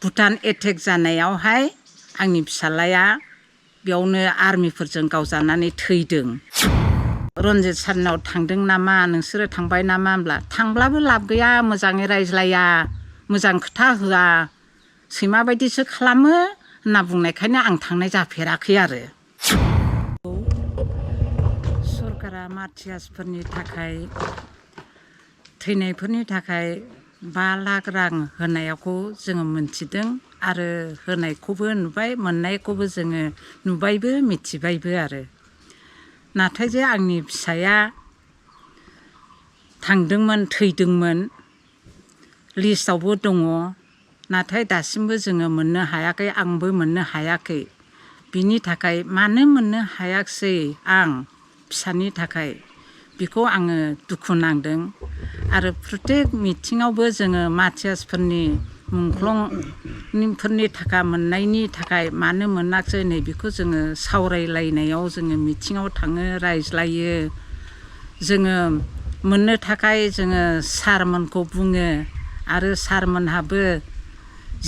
Bhutan attack जानायावहाय आंनि फिसालाया बेयावनो आर्मिफोरजों गावजानानै थैदों। रन्जित सारनाव थांदों नामा नोंसोरो थांबाय नामा होनब्ला थांब्लाबो लाब गैया, मोजाङै रायज्लाया, मोजां खोथा होआ, सैमा बायदिसो खालामो होनना बुंनायखायनो आं थांनाय जाफेराखै आरो। सरकारा माथियासफोरनि थाखाय थैनायफोरनि थाखाय 5 लाख रां होनायखौ जोङो मोनथिदों आरो होनायखौबो नुबाय, मोननायखौबो जोङो नुबायबो मिथिबायबो आरो। नाथाय जे आंनि फिसाया थांदोंमोन, थैदोंमोन, लिस्टआवबो दङ, नाथाय दासिमबो जोङो मोननो हायाखै, आंबो मोननो हायाखै। बिनि थाखाय मानो मोननो हायाखिसै आं फिसानि थाखाय बेखौ आङो दुखु नांदों। आरो प्रत्येक मिथिङावबो जोङो माथियासफोरनि मुंख्लंफोरनि थाखा मोननायनि थाखाय मानो मोनाखिसै नै बेखौ जोङो सावरायलायनायाव जोङो मिथिङाव थाङो, रायज्लायो। जोङो मोननो थाखाय जोङो सारमोनखौ बुङो आरो सारमोनहाबो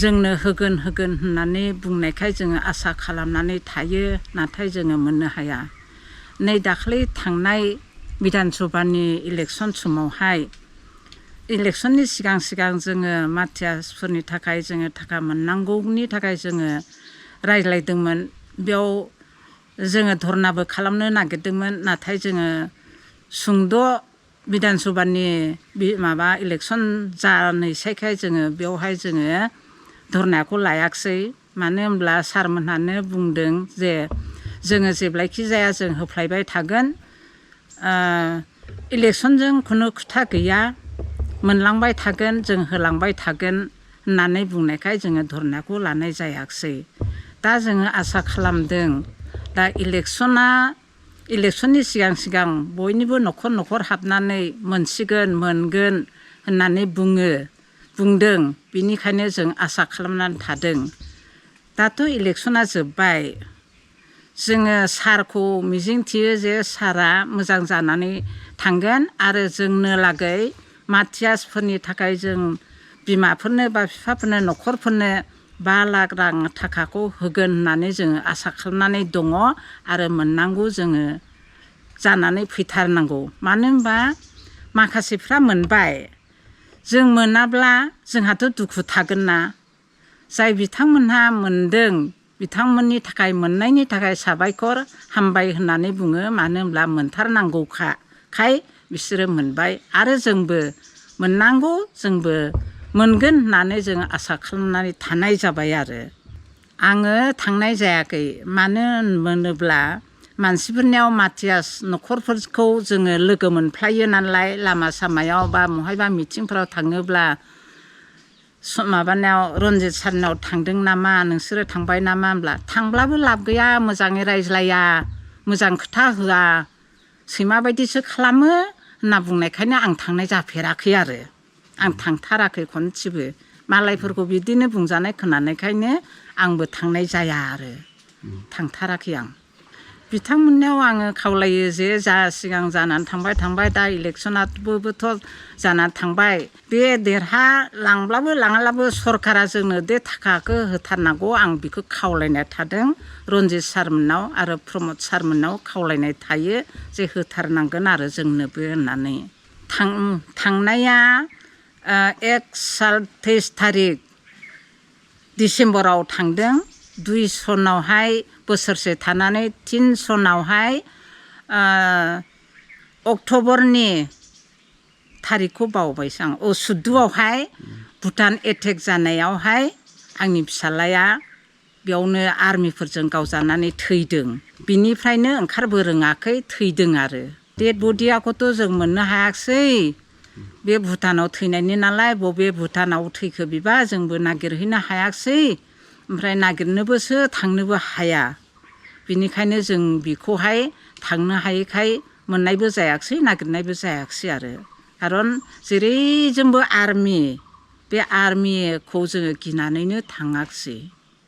जोंनो होगोन होननानै बुंनायखाय जोङो आसा खालामनानै थायो, नाथाय जोङो मोननो हाया। नै दाखालि थांनाय बिधान सभानि इलेक्सन समावहाय इलेक्सननि सिगां जोङो माथियासफोरनि थाखाय जोङो थाखा मोननांगौनि थाखाय जोङो रायज्लायदोंमोन। बेयाव जोङो धरनाबो खालामनो नागिरदोंमोन, नाथाय जोङो सुंद' बिधान सभानि इलेक्सन जानोसैखाय जोङो बेवहाय जोङो धरनाखौ लायाखिसै। मानो होनब्ला सारमोनहानो बुंदों जे जोङो जेब्लायखि जाया जों होफ्लायबाय थागोन, इलेक्सनजों खुनु खोथा गैया, मोनलांबाय थागोन, जों होलांबाय थागोन होननानै बुंनायखाय जोङो धरनाखौ लानाय जायाखिसै। दा जोङो आसा खालामदों दा इलेक्सननि सिगां बयनिबो न'खर हाबनानै मोनसिगोन, मोनगोन होननानै बुंदों। बिनिखायनो जों आसा खालामनानै थादों। दाथ' इलेक्सना जोब्बाय, जोङो सारखौ मिजिंथियो जे सारा मोजां जानानै थांगोन आरो जोंनो लागै माथियासफोरनि थाखाय जों बिमाफोरनो बा बिफाफोरनो न'खरफोरनो 5 लाख रां थाखाखौ होगोन होननानै जोङो आसा खालामनानै दङ आरो मोननांगौ जोङो जानानै फैथारनांगौ। मानो होनबा माखासेफ्रा मोनबाय, जों मोनाब्ला जोंहाथ' दुखु थागोन ना। जाय बिथांमोनहा मोनदों बिथांमोननि थाखाय मोननायनि थाखाय साबायखर हामबाय होननानै बुङो। मानो होनब्ला मोनथारनांगौखाय बिसोरो मोनबाय आरो जोंबो मोननांगौ, जोंबो मोनगोन होननानै जों आसा खालामनानै थानाय जाबाय आरो। आङो थांनाय जायाखै, मानो होनोब्ला मानसिफोरनियाव माथियास न'खरफोरखौ जोङो लोगो मोनफ्लायो नालाय, लामा सामायाव बा बहायबा मिथिंफोराव थाङोब्ला रन्जित सारनाव थांदों नामा नोंसोरो थांबाय नामा होनब्ला थांब्लाबो लाब गैया, मोजाङै रायज्लाया, मोजां खोथा होआ, सैमा बायदिसो खालामो होनना बुंनायखायनो आं थांनाय जाफेराखै आरो। आं थांथाराखै खनसेबो। मालायफोरखौ बिदिनो बुंजानाय खोनानायखायनो आंबो थांनाय जाया आरो, थांथाराखै आं। बिथांमोननियाव आङो खावलायो जे जा सिगां जानानै थांबाय, दा इलेक्सनाबोथ' जानानै थांबाय, बे देरहालांब्लाबो लाङाब्लाबो सरकारा जोंनो बे थाखाखौ होथारनांगौ, आं बेखौ खावलायनाय थादों रन्जित सारमोननाव आरो प्रमद सारमोननाव खावलायनाय थायो जे होथारनांगोन आरो जोंनोबो होननानै। थांनाया 23 थारिख डिसेम्बराव थांदों। 2 सनावहाय बोसोरसे थानानै 3 सनावहाय अक्ट'बरनि थारिखखौ बावबायसो आं, 14आवहाय भुटान एटेक जानायावहाय आंनि फिसालाया बेयावनो आर्मिफोरजों गावजानानै थैदों। बिनिफ्रायनो ओंखारबोरोङाखै, थैदों आरो। डेड बडिखौथ' जों मोननो हायाखिसै, बे भुटानाव थैनायनि नालाय, बबे भुटानाव थैखो बिबा जोंबो नागिरहैनो हायाखिसै, ओमफ्राय नागिरनोबोसो थांनोबो हाया। बिनिखायनो जों बेखौहाय थांनो हायैखाय मोननायबो जायाखिसै, नागिरनायबो जायाखिसै आरो। खारन जेरैजोंबो आर्मि, बे आर्मिखौ जोङो गिनानैनो थाङाखिसै।